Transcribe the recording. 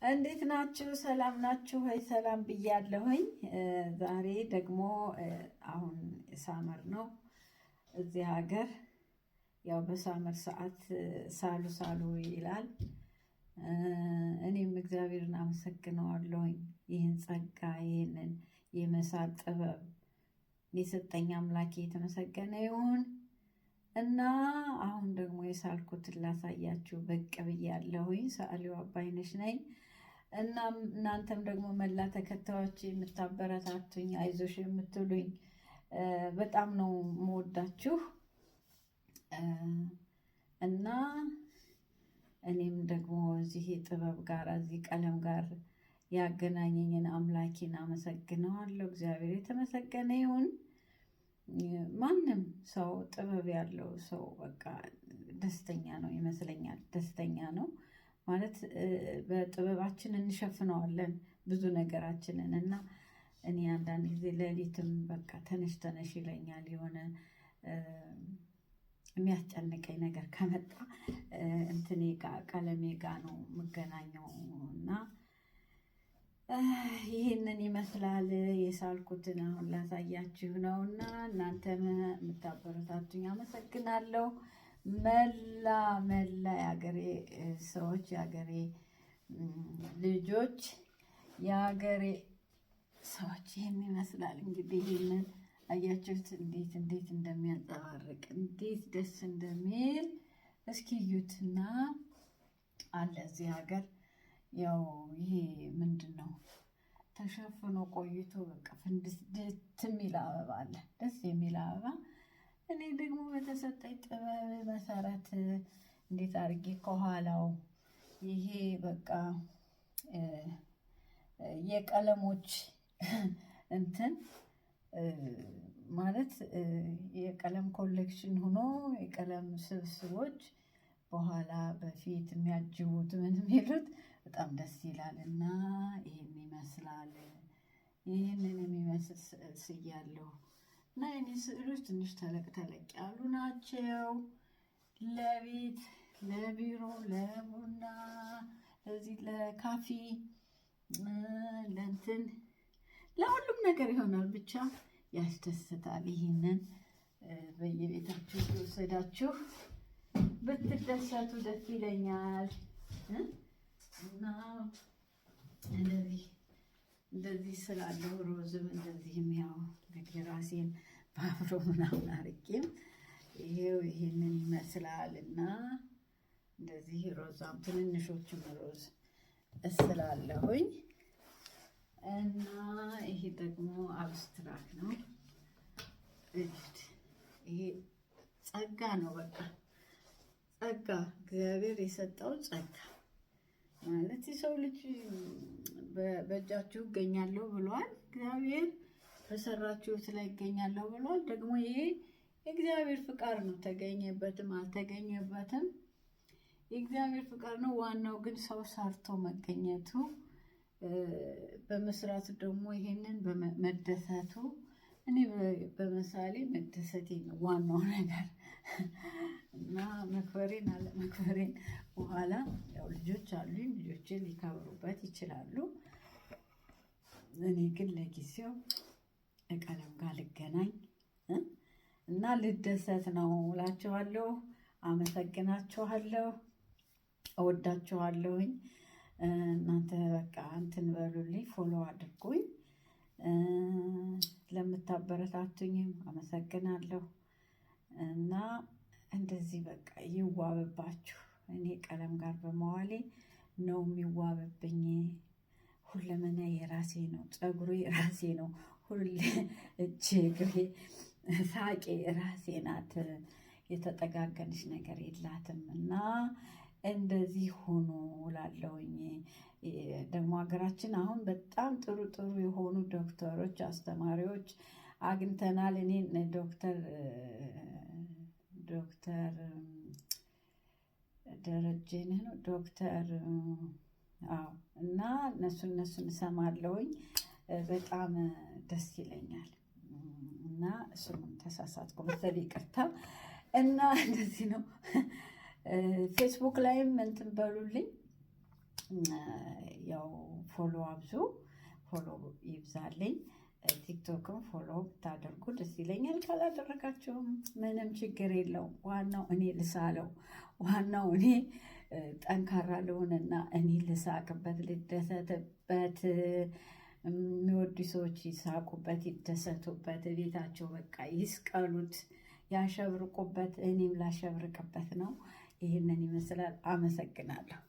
እንዴት ናችሁ? ሰላም ናችሁ ወይ? ሰላም ብያለሁኝ። ዛሬ ደግሞ አሁን summer ነው እዚህ ሀገር። ያው በ summer ሰዓት ሳሉ ሳሉ ይላል። እኔም እግዚአብሔርን አመሰግነዋለሁኝ ይህን ጸጋ፣ ይህንን የመሳል ጥበብ የሰጠኝ አምላኬ የተመሰገነ ይሁን። እና አሁን ደግሞ የሳልኩትን ላሳያችሁ ብቅ ብያለሁኝ። ሰዓሊው አባይነሽ ነኝ። እና እናንተም ደግሞ መላ ተከታዮች የምታበረታቱኝ፣ አይዞሽ የምትሉኝ፣ በጣም ነው የምወዳችሁ። እና እኔም ደግሞ እዚህ ጥበብ ጋር፣ እዚህ ቀለም ጋር ያገናኘኝን አምላኬን አመሰግነዋለሁ። እግዚአብሔር የተመሰገነ ይሁን። ማንም ሰው፣ ጥበብ ያለው ሰው በቃ ደስተኛ ነው ይመስለኛል። ደስተኛ ነው ማለት በጥበባችን እንሸፍነዋለን ብዙ ነገራችንን። እና እኔ አንዳንድ ጊዜ ሌሊትም በቃ ተነሽ ተነሽ ይለኛል፣ የሆነ የሚያስጨንቀኝ ነገር ከመጣ እንትኔ ጋ፣ ቀለሜ ጋ ነው የምገናኘው። እና ይህንን ይመስላል። የሳልኩትን አሁን ላሳያችሁ ነው። እና እናንተም የምታበረታቱኝ አመሰግናለሁ። መላ መላ የሀገሬ ሰዎች፣ የሀገሬ ልጆች፣ የሀገሬ ሰዎች፣ ይህን ይመስላል። እንግዲህ ይህንን አያችሁት እንዴት እንዴት እንደሚያንጸባርቅ፣ እንዴት ደስ እንደሚል እስኪ እዩትና። አለ እዚህ ሀገር ያው ይሄ ምንድን ነው፣ ተሸፍኖ ቆይቶ በቃ ፍንድስድት የሚል አበባ አለ፣ ደስ የሚል አበባ። እኔ ደግሞ በተሰጠኝ ጥበብ መሰረት እንዴት አድርጌ ከኋላው ይሄ በቃ የቀለሞች እንትን ማለት የቀለም collection ሆኖ የቀለም ስብስቦች በኋላ በፊት የሚያጅቡት ምን የሚሉት በጣም ደስ ይላል። እና ይህን ይመስላል። ይህንን የሚመስል ስዕል ስያለሁ። እና የኔ ስዕሎች ትንሽ ተለቅ ተለቅ ያሉ ናቸው። ለቤት፣ ለቢሮ፣ ለቡና፣ እዚህ ለካፌ፣ ለእንትን፣ ለሁሉም ነገር ይሆናል። ብቻ ያስደስታል። ይህንን በየቤታችሁ የወሰዳችሁ ብትደሰቱ ደስ ይለኛል። እና እንደዚህ እንደዚህ ስላለው ሮዝም እንደዚህም ያው እንግዲህ ራሴን በአፍሮ ምናምን አርጌም ይሄው ይሄንን ይመስላል። እና እንደዚህ ሮዛም ትንንሾችም ሮዝ እስላለሁኝ። እና ይሄ ደግሞ abstract ነው። እዩት። ይሄ ጸጋ ነው። በቃ ጸጋ፣ እግዚአብሔር የሰጠው ጸጋ ማለት የሰው ልጅ በእጃችሁ እገኛለሁ ብሏል። እግዚአብሔር በሰራችሁት ላይ እገኛለሁ ብሏል። ደግሞ ይሄ የእግዚአብሔር ፍቃድ ነው። ተገኘበትም አልተገኘበትም የእግዚአብሔር ፍቃድ ነው። ዋናው ግን ሰው ሰርቶ መገኘቱ፣ በመስራቱ ደግሞ ይሄንን መደሰቱ፣ እኔ በመሳሌ መደሰቴ ነው ዋናው ነገር። እና መክበሬን አለመክበሬን በኋላ ያው ልጆች አሉኝ፣ ልጆቼ ሊከብሩበት ይችላሉ። እኔ ግን ለጊዜው ቀለም ጋር ልገናኝ እና ልደሰት ነው እላችኋለሁ። አመሰግናችኋለሁ። እወዳችኋለሁኝ። እናንተ በቃ እንትን በሉልኝ፣ follow አድርጉኝ። ለምታበረታቱኝም አመሰግናለሁ። እና እንደዚህ በቃ ይዋብባችሁ። እኔ ቀለም ጋር በመዋሌ ነው የሚዋብብኝ። ሁለመና የራሴ ነው፣ ፀጉሬ የራሴ ነው፣ ሁሌ እጄ፣ እግሬ፣ ሳቄ ራሴ ናት። የተጠጋገነች ነገር የላትም። እና እንደዚህ ሆኖ እላለሁኝ። ደግሞ ሀገራችን አሁን በጣም ጥሩ ጥሩ የሆኑ ዶክተሮች፣ አስተማሪዎች አግኝተናል። እኔ ዶክተር ደረጀ ነው፣ ዶክተር፣ አዎ። እና እነሱን እሰማለሁኝ፣ በጣም ደስ ይለኛል። እና ስሙን ተሳሳትኩ መሰለኝ፣ ይቅርታ። እና እንደዚህ ነው። ፌስቡክ ላይም እንትን በሉልኝ፣ ያው follow አብዙ፣ follow ይብዛልኝ። ቲክቶክም follow ብታደርጉ ደስ ይለኛል። ካላደረጋችሁም ምንም ችግር የለውም። ዋናው እኔ ልሳለው፣ ዋናው እኔ ጠንካራ ልሆንና እኔ ልሳቅበት፣ ልደሰትበት። የሚወዱ ሰዎች ይሳቁበት፣ ይደሰቱበት፣ ቤታቸው በቃ ይስቀሉት፣ ያሸብርቁበት። እኔም ላሸብርቅበት ነው። ይህንን ይመስላል። አመሰግናለሁ።